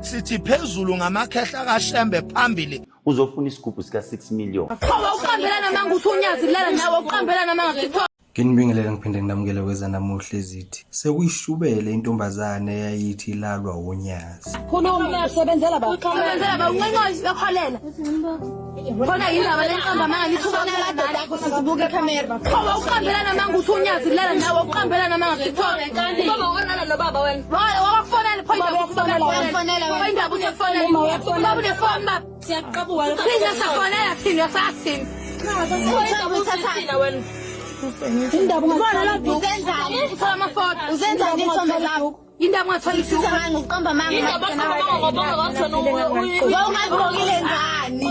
Sithi phezulu ngamakhehla kaShembe, phambili. Uzofuna isigubhu sika 6 million. Qhoba uqambelana amanga, uthi uNyazi kulala nawe, uqambelana amanga TikTok. Nginibingelele ngiphinde nginamukele kwezanamuhla ezithi sekuyishubele intombazane eyayithi ilalwa wunyazi. Khuluma, usebenzela ba. Usebenzela ba, unqenqozi bekholela. Khona yindaba lenqamba amanga, nithi ubona amadoda akho sisibuka ikhamera. Qhoba uqambelana amanga, uthi uNyazi kulala nawe, uqambelana amanga TikTok. Ubaba wakalala nobaba wena. Wakufonela pho indaba, ukufonela wakufonela wena. Indaba uthi kufonela. Ubaba unefoni baba. Siyaqabuka. Thina safonela thina sathini. Uthathina wena. Indaba ungathola Uzenzani? Uthola amafoto. Uzenzani iy'thombe zakho? Indaba ungathola Siza ngani ngokuqamba amanga? Indaba Wawungagqokile ngani?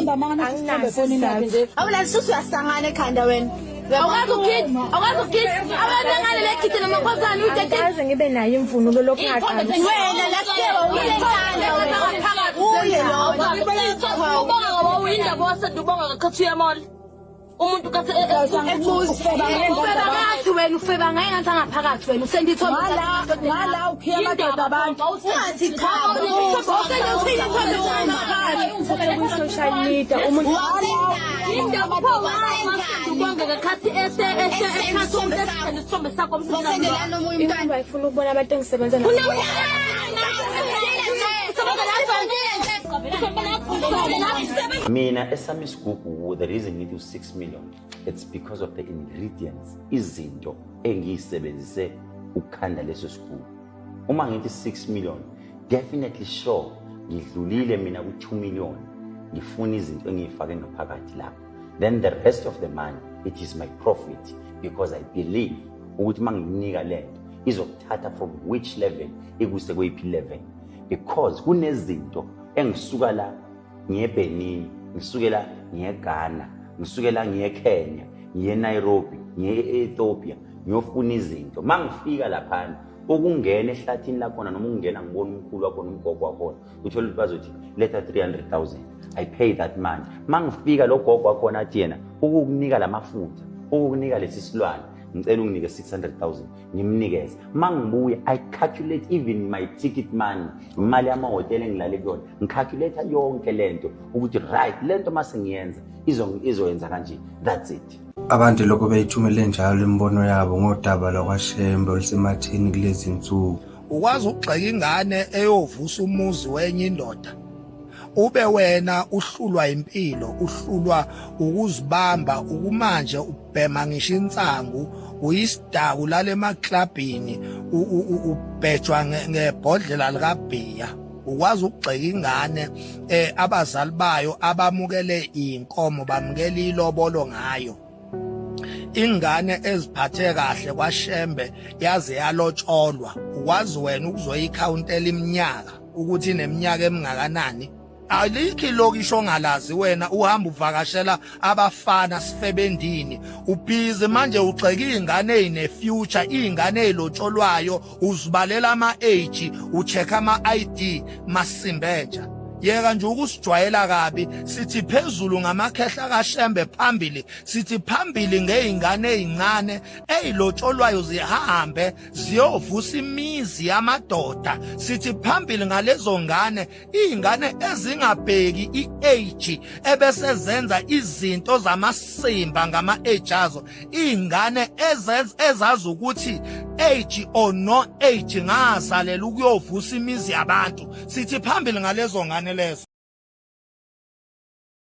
Awunalisusu, uyasangana ekhanda wena. Awukwazi ukugida, awukwazi ukugida. Abantu ngale legide namakhosana udede. Akaze ngibe nayo imvunulo lokhu ngaqali. Wena last year wawuyenzani? Uye lo. Ubonga ngoba uyindaba wasenda, ubonga ngakhathi uyamall. Umuntu kathi ufeba ngathi wena ufeba ngaye ngathi angaphakathi wena usenda ithombe. Ngala ukhiya amadoda abantu. Ungathi cha. Usenda uthini ithombe zangaphakathi. Kwi-social media umuntu Indaba pho ubonga ngakhathi ese ese ekhathi umuntu esithanda isithombe sakho. Wasendelana omunye umntwana. Umuntu wayefuna ukubona abantu engisebenza nabo. Mina esami isigubhu, the reason ngithi u-6 million, it's because of the ingredients, izinto engiyisebenzise ukukhanda leso sigubhu. Uma ngithi 6 million, definitely sure ngidlulile mina ku-2 million, ngifuna izinto engiyifake ngaphakathi lapho. Then the rest of the money, it is my profit, because I believe ukuthi uma ngikunika lento izokuthatha from which level ikuse kweyiphi level, because kunezinto engisuka la ngiye eBenin, ngisuke la ngiye eGhana, ngisuke la ngiye eKenya, ngiye eNairobi, ngiye e-Ethiopia, ngiyofuna izinto. Uma ngifika laphana, ukungena ehlathini lakhona noma ukungena ngibona umkhulu wakhona, umgogo wakhona, uthole ukuthi bazothi letha 300,000. I pay that money. Uma ngifika, lo gogo wakhona athi yena ukukunika la mafutha, ukukunika lesi silwane, ngicela unginike 600,000. Ngimnikeze. Uma ngibuya, I calculate even my ticket money, imali yamahhotela engilale kuyona. Ngicalculate yonke lento ukuthi right, lento mase ngiyenza izoyenza kanje. That's it. Abantu lokho beyithumele njalo imibono yabo ngodaba lwakwaShembe olusematheni kulezi nsuku. Ukwazi ukugxeka ingane eyovusa umuzi wenye indoda, ube wena uhlulwa impilo, uhlulwa ukuzibamba, ukumanje ubhema ngisho insangu, uyisidaku lale emaklabhini, ubhejwa ngebhodlela likabhiya. Ukwazi ukugxeka ingane abazali bayo abamukele inkomo, bamukele ilobolo ngayo, ingane eziphathe kahle kwaShembe yaze yalotsholwa. Ukwazi wena ukuzoyikhawuntela iminyaka ukuthi ineminyaka emingakanani? Alikho ilokishi ongalazi wena, uhamba uvakashela abafana sifebendini. Ubhizi manje ugxeka iy'ngane ey'ne-future, iy'ngane ey'lotsholwayo, uzibalela ama-age, ucheck ama-ID masimbenja. Yeka nje ukusijwayela kabi. Sithi phezulu ngamakhehla kaShembe, phambili. Sithi phambili ngey'ngane ey'ncane ey'lotsholwayo, zihambe ziyovusa imizi yamadoda. Sithi phambili ngalezo ngane, iy'ngane ezingabheki i-age ebese zenza izinto zamasimba ngama-age azo, iy'ngane ezazi ukuthi age or no age, ngazalela ukuyovusa imizi yabantu. Sithi phambili ngalezo ngane lezo.